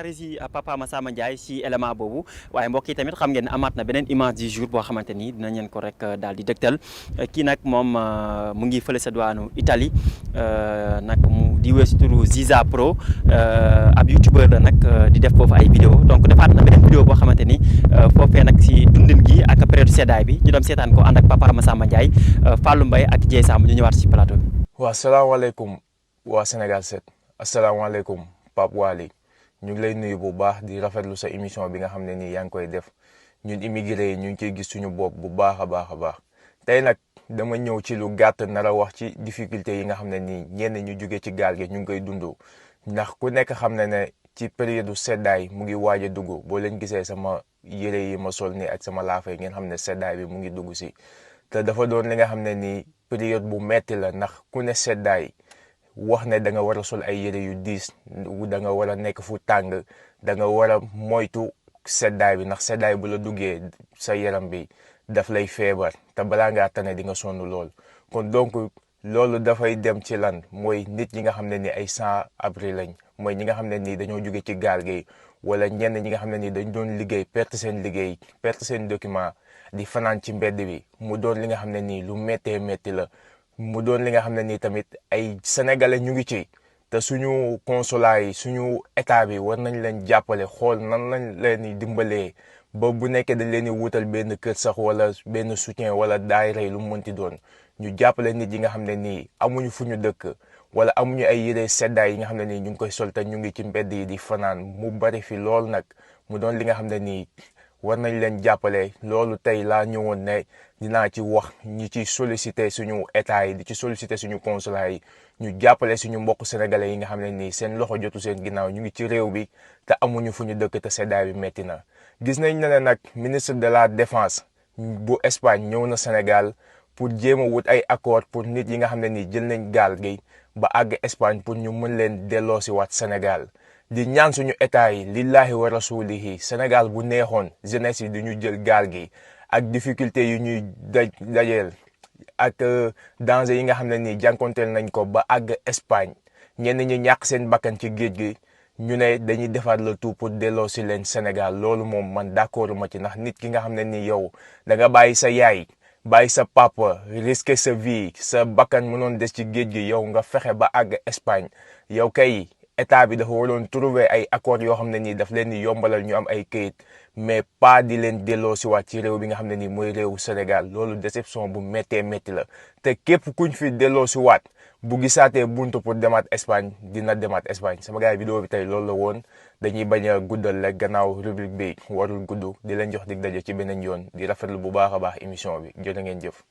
rési Papa Massamba Ndiaye si élément boobu waaye mbokk yi tamit xam ngeen ne amaat na beneen image du jour boo xamante ni dinañ leen ko rek daal di dëgtal kii nag moom mu ngi fële sa douane Italie nag mu di weesu turu Ziza Pro ab youtubeur la nag di def foofu ay vidéo donc defaat na beneen vidéo boo xamante ni foofee nag si dundin gi ak période seddaay bi ñu dem seetaan ko ànd ak Papa Massamba Ndiaye Fallou Mbaye ak Dieye Samb ñu ñëwaat si plateau bi. waaw salaamaaleykum waa Sénégal 7 asalaamaaleykum Pape Waly ñu ngi lay nuyu bu baax di rafetlu sa émission bi nga xam ne nii yaa ngi koy def ñun immigré yi ñu ngi ciy gis suñu bopp bu baax a baax a baax tey nag dama ñëw ci lu gàtt nar a wax ci difficulté yi nga xam ne nii ñenn ñu jóge ci gaal gi ñu ngi koy dund ndax ku nekk xam ne ne ci période seddaay mu ngi waaj a dugg boo leen gisee sama yére yi ma sol nii ak sama laafa yi ngeen xam ne seddaay bi mu ngi dugg si te dafa doon li nga xam ne nii période bu metti la ndax ku ne seddaay wax ne da nga war a sol ay yére yu diis da nga war a nekk fu tàng da nga war a moytu seddaay bi ndax seddaay bu la duggee sa yaram bi daf lay feebar te balaa ngaa tane di nga sonn lool kon donc loolu dafay dem ci lan mooy nit ñi nga xam ne ni ay sans-abri lañ mooy ñi nga xam ne nii dañoo jóge ci gaal gi wala ñenn ñi nga xam ne nii dañ doon liggéey perte seen liggéey perte seen document di fanaan ci mbedd bi mu doon li nga xam ne nii lu méttee métti la mu doon li nga xam ne nii tamit ay sénégalais ñu ngi ci te suñu consulat yi suñu état bi war nañ leen jàppale xool nan lañ leen di dimbalee ba bu nekkee dañ leen di wutal benn kër sax wala benn soutien wala daayira lu mu mënti doon ñu jàppale nit yi nga xam ne nii amuñu fu ñu dëkk wala amuñu ay yére seddaay yi nga xam ne nii ñu ngi koy sol te ñu ngi ci mbedd yi di fanaan mu bari fi lool nag mu doon li nga xam ne nii war nañ leen jàppale loolu tey laa ñëwoon ne dinaa ci wax ñi ci solliciter suñu état yi di ci solliciter suñu consulat yi ñu jàppale suñu mbokk sénégalais yi nga xam ne nii seen loxo jotu seen ginnaaw ñu ngi ci réew bi te amuñu fu ñu dëkk te seddaay bi metti na. gis nañ ne nag ministre de la défense bu Espagne ñëw na Sénégal pour jéem a wut ay accord pour nit yi nga xam ne nii jël nañ gaal gi ba àgg Espagne pour ñu mën leen delloosi waat Sénégal. di ñaan suñu état yi lillahi wa rasulihi Sénégal bu neexoon jeunesse yi du ñu jël gaal gi ak difficulté yu ñuy dajeel ak danger yi nga xam ne nii jànkonteel nañ ko ba àgg Espagne ñenn ñi ñàkk seen bakkan ci géej gi ñu ne dañuy defaat le tout pour delloo si leen Sénégal loolu moom man d'accord ma ci ndax nit ki nga xam ne nii yow da nga bàyyi sa yaay bàyyi sa papa risquer sa vie sa bakkan mënoon des ci géej gi yow nga fexe ba àgg Espagne yow kay état bi dafa waroon trouver ay accords yoo xam ne nii daf leen di yombalal ñu am ay këyit mais pas di leen delloo si waat ci réew bi nga xam ne nii mooy réewu Sénégal loolu déception bu méttee métti la te képp kuñ fi delloo si waat bu gisaatee buntu pour demaat Espagne dina demaat Espagne sama gars yi vidéo bi tey loolu la woon dañuy bañ a guddal rek gannaaw rubrique bi warul gudd di leen jox dig daje ci beneen yoon di rafetlu bu baax a baax émission bi jërë ngeen jëf.